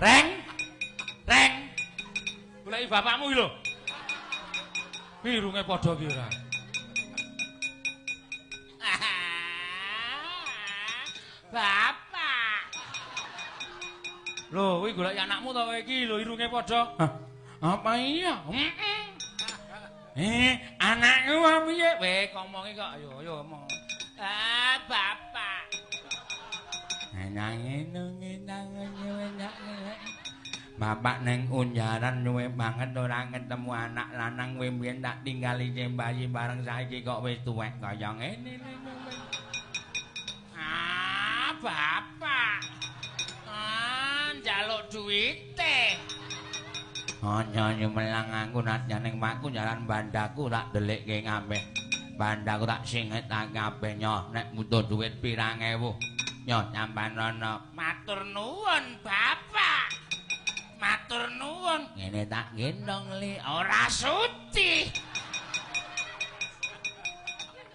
Reng. Reng. Goleki bapakmu iki lho. Irunge padha ki ora. Bapak. Lho, kuwi goleki anakmu to kowe iki lho irunge padha. Hah, apa iya? Heeh. Anakku apa piye? Weh, ngomongi kok. Ayo, ayo ngomong. Ah, bapak. Bapak neng unjaran nyuwe banget ora ketemu anak lanang kowe mbiyen tak tinggali bayi bareng saiki kok wis tuwek kaya ngene. Ah, bapak. Ah, njaluk duwite. Aja nyumelang aku nadyan ning makku jalan bandaku tak delikke kabeh. Bandaku tak singet kabeh nyoh nek butuh duit pirang ewu. Nyoh nyampan rono. Matur nuwun, Bapak. Matur nuwun. Ngene tak gendong li ora suci.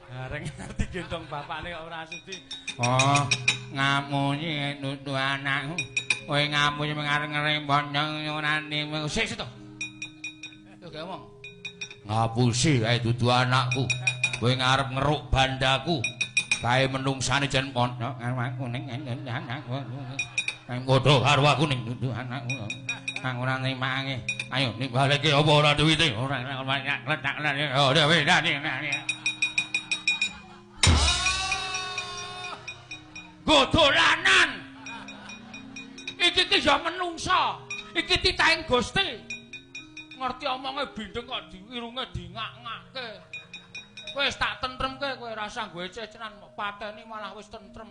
Bareng ngerti gendong bapakne kok ora suci. Oh, ngamuji nutu anakku. Kowe ngamuji mengareng-areng bondong ora ning. Sik sik to. Yo gak omong. Ngapusi kae dudu anakku. Kowe ngarep ngeruk bandaku. Kae menungsane jen pondok karo aku ning anakku. Nang padha karo aku ning dudu anakku. Kang ora nrimange. Ayo nibaleke apa ora duwite? Ora letak ora wedane. Godolanan. Iki ki ya menungsa. Iki titahing Gusti. Ngerti omonge bindeng kok irunge dingak-ngake. Wis tak tentremke kowe rasa nggo cecenan pateni malah wis tentrem.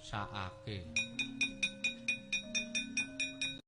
Sakake.